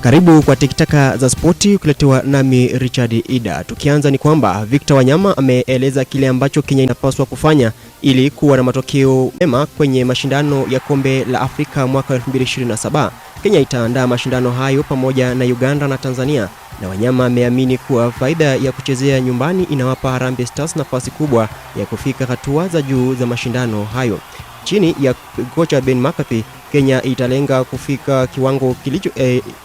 Karibu kwa Tikitaka za Spoti kuletewa nami Richard Ida. Tukianza ni kwamba Victor Wanyama ameeleza kile ambacho Kenya inapaswa kufanya ili kuwa na matokeo mema kwenye mashindano ya Kombe la Afrika mwaka 2027. Kenya itaandaa mashindano hayo pamoja na Uganda na Tanzania, na Wanyama ameamini kuwa faida ya kuchezea nyumbani inawapa Harambee Stars nafasi kubwa ya kufika hatua za juu za mashindano hayo. Chini ya kocha Ben McCarthy, Kenya italenga kufika kiwango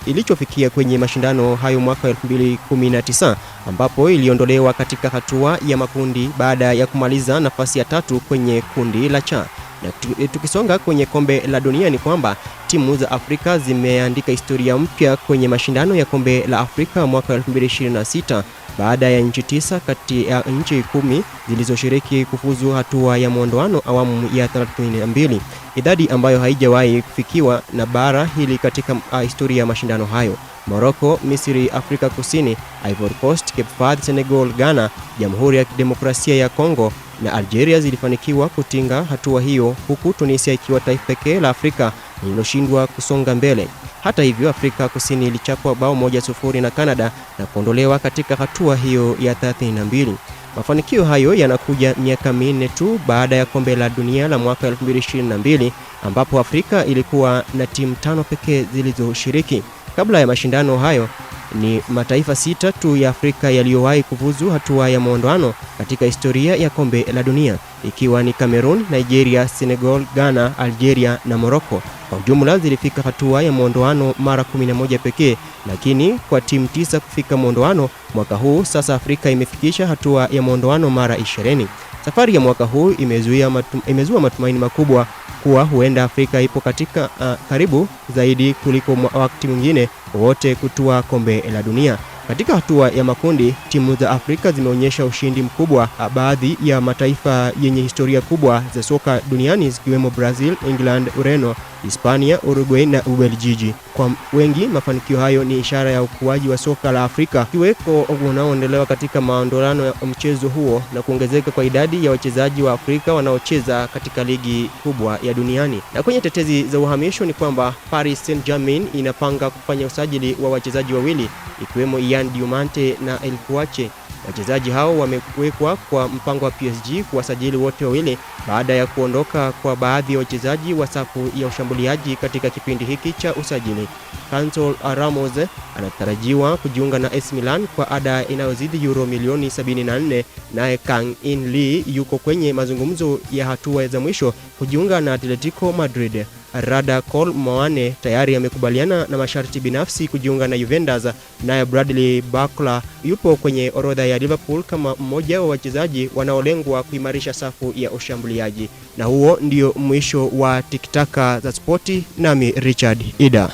ilichofikia kwenye mashindano hayo mwaka 2019 ambapo iliondolewa katika hatua ya makundi baada ya kumaliza nafasi ya tatu kwenye kundi la cha. Na tukisonga kwenye Kombe la Dunia ni kwamba timu za Afrika zimeandika historia mpya kwenye mashindano ya Kombe la Afrika mwaka 2026 baada ya nchi 9 kati ya nchi 10 zilizoshiriki kufuzu hatua ya mwondoano awamu ya 32, idadi ambayo haijawahi kufikiwa na bara hili katika historia ya mashindano hayo. Morocco, Misri, Afrika Kusini, Ivory Coast, Cape Verde, Senegal, Ghana, Jamhuri ya Kidemokrasia ya Kongo na Algeria zilifanikiwa kutinga hatua hiyo, huku Tunisia ikiwa taifa pekee la Afrika lililoshindwa kusonga mbele. Hata hivyo, Afrika Kusini ilichapwa bao 1-0 na Canada na kuondolewa katika hatua hiyo ya 32. Mafanikio hayo yanakuja miaka 4 tu baada ya Kombe la Dunia la mwaka 2022 ambapo Afrika ilikuwa na timu 5 pekee zilizoshiriki. Kabla ya mashindano hayo, ni mataifa 6 tu ya Afrika yaliyowahi kufuzu hatua ya muondoano katika historia ya Kombe la Dunia, ikiwa ni Cameroon, Nigeria, Senegal, Ghana, Algeria na Morocco. Kwa ujumla zilifika hatua ya muondoano mara 11 pekee, lakini kwa timu 9 kufika muondoano mwaka huu, sasa Afrika imefikisha hatua ya muondoano mara 20. Safari ya mwaka huu imezua matumaini makubwa kuwa huenda Afrika ipo katika karibu zaidi kuliko wakati mwingine wote kutua Kombe la Dunia. Katika hatua ya makundi, timu za Afrika zimeonyesha ushindi mkubwa. Baadhi ya mataifa yenye historia kubwa za soka duniani zikiwemo Brazil, England, Ureno, Hispania, Uruguay na Ubelgiji. Kwa wengi, mafanikio hayo ni ishara ya ukuaji wa soka la Afrika, kiweko unaoendelewa katika maondolano ya mchezo huo na kuongezeka kwa idadi ya wachezaji wa Afrika wanaocheza katika ligi kubwa ya duniani. Na kwenye tetezi za uhamisho ni kwamba Paris Saint-Germain inapanga kufanya usajili wa wachezaji wawili ikiwemo Ian Diomante na El Kouache. Wachezaji hao wamewekwa kwa mpango wa PSG kuwasajili wote wawili baada ya kuondoka kwa baadhi ya wachezaji wa safu ya ushambuliaji katika kipindi hiki cha usajili. Cancelo Ramos anatarajiwa kujiunga na AC Milan kwa ada inayozidi euro milioni 74, naye Kang In Lee yuko kwenye mazungumzo ya hatua za mwisho kujiunga na Atletico Madrid. Rada Kolo Muani tayari amekubaliana na masharti binafsi kujiunga na Juventus, naye Bradley Barcola yupo kwenye orodha ya Liverpool kama mmoja wa wachezaji wanaolengwa kuimarisha safu ya ushambuliaji. Na huo ndio mwisho wa Tikitaka za Spoti, nami Richard Ida.